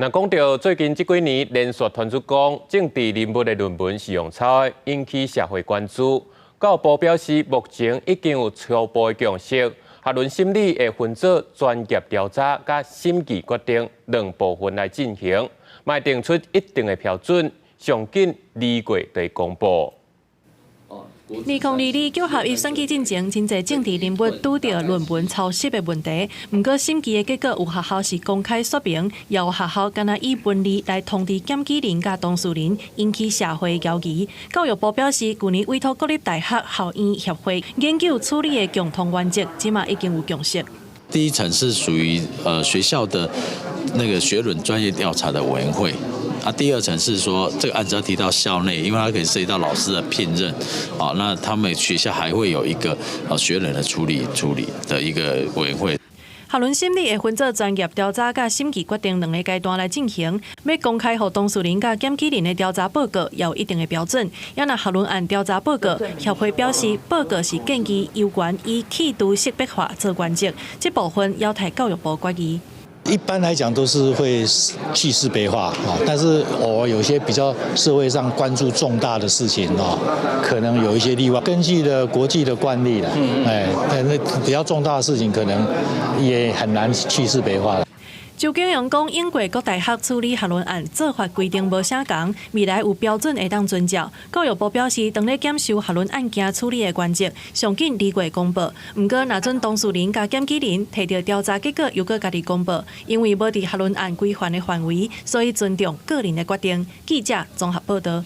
若講到最近這幾年連續傳出講政治人物的論文是用抄的，引起社會關注。教育部表示，目前已經有初步的共識，學倫審理會分做專業調查佮審議決定兩部分來進行，嘛會定出一定的標準，上緊2月就會公布。2022九合一選舉進前，真濟政治人物拄著論文抄襲的問題。毋過審議的結果有學校是公開說明，也有學校干焦以文字來通知檢舉人佮當事人，引起社會爭議。教育部表示，舊年委託國立大學校院協會研究處理的共同原則，這馬已經有共識。第一層是屬於學校的那個學倫專業調查的委員會。啊，第二層是說，這個案子要提到校內，因為它可以涉及到老師的聘任，啊，那他們學校還會有一個學倫的處理的一個委員會。學倫審理會分做專業調查佮審議決定兩個階段來進行，欲公開予當事人佮檢舉人的調查報告，有一定的標準。也若學倫案調查報告，協會表示報告是建議有權以去除識別化做原則，這部分猶待教育部決議。一般來講都是會去識別化啊，但是偶爾有些比較社會上關注重大的事情哦，可能有一些例外。根據的國際的慣例啦，哎，但是比較重大的事情可能也很難去識別化。周景榮講，英國各大學處理學倫案做法規定無啥仝，未來有標準會當遵照。教育部表示，當咧檢視學倫案件處理的原則，上緊2月公布。毋過，若準當事人佮檢舉人提著調查結果，猶閣家己公布，因為無佇學倫案規範的範圍，所以尊重個人的決定。記者綜合報道。